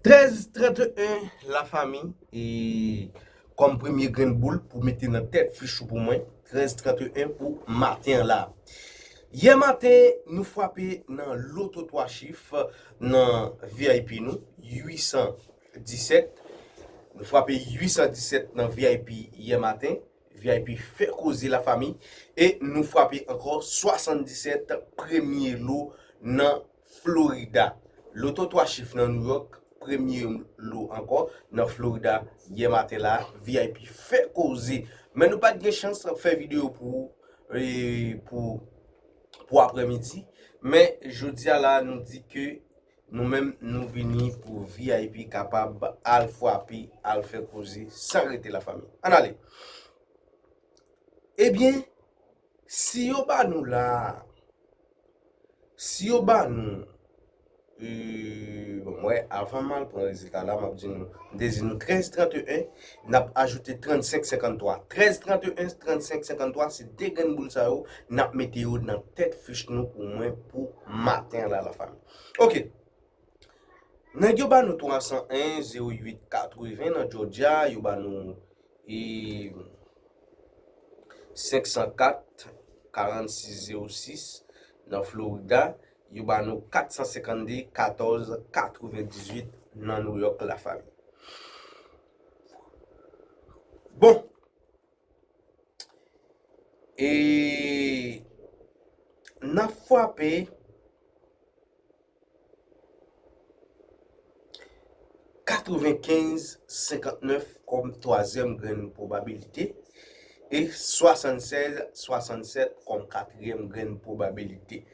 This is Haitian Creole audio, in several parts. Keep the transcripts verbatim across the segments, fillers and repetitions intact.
Trèz trannteyen, lafanmi, e kòm premye grenn boul pou mete nan tèt fich ou pou mwen, trèz trannteyen pou maten an la. Yè maten, nou frape nan loto twa chif nan V I P nou, uitsan disèt. Nou frape uitsan disèt nan V I P yè maten. V I P fè koze, lafanmi. E nou frape ankò swasanndisèt, premye lo nan Florida. Loto twa chif nan New York, premye lo ankò nan Florida yè maten la. V I P fè koze. Men nou pa t gen chans fè videyo pou, e, pou, pou aprèmidi. Men jodi a la, nou di ke nou menm, nou vini pou V I P kapab al frape, al fè koze san rete, lafanmi. Ann ale. Ebyen, si yo ba nou la, si yo ba nou, e, bon, mwen, avan m al pran rezilta la, m ap di nou, m te di nou trèz trannteyen, n ap ajoute trannsenk senkanntwa. Trèz trannteyen, trannsenk senkanntwa, se de grenn boul sa yo, n ap mete yo nan tèt fich nou pou mwen pou maten an la, lafanmi. Ok. Nèg yo ba nou twa san en, zewo uit, katreven nan Georgia, yo ba nou, e, senk san kat, karannsis, zewo sis nan Florida, yo ba nou kat san senkannde, katòz, katrevendizuit nan New York, lafanmi. Bon. E n ap frape katrevenkenz senkantnèf kòm twazyèm grenn pwobabilite e swasannsèz swasannsèt kòm katriyèm grenn pwobabilite.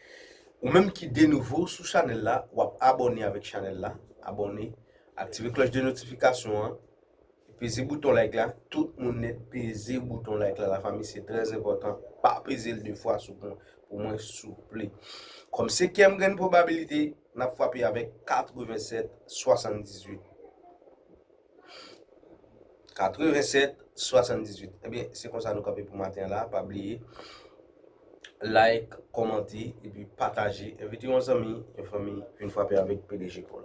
Ou menm ki de nouvo sou chanèl la, w ap abòne avèk chanèl la, abòne, aktive klòch de notifikasyon an, peze bouton like la, tout moun nèt peze bouton like la, lafanmi, se trè enpòtan. Pa peze l de fwa sou pou, pou mwen, souple. Kòm senkyèm grenn pwobabilite, n ap frape avèk katrevensèt swasanndizwit. Katrevensèt swasanndizwit. Ebyen, se konsa nou kanpe pou maten an la. Pa bliye like, kòmante, epi pataje. Envite yon zanmi, yon fanmi, vin frape avèk P D G Paul.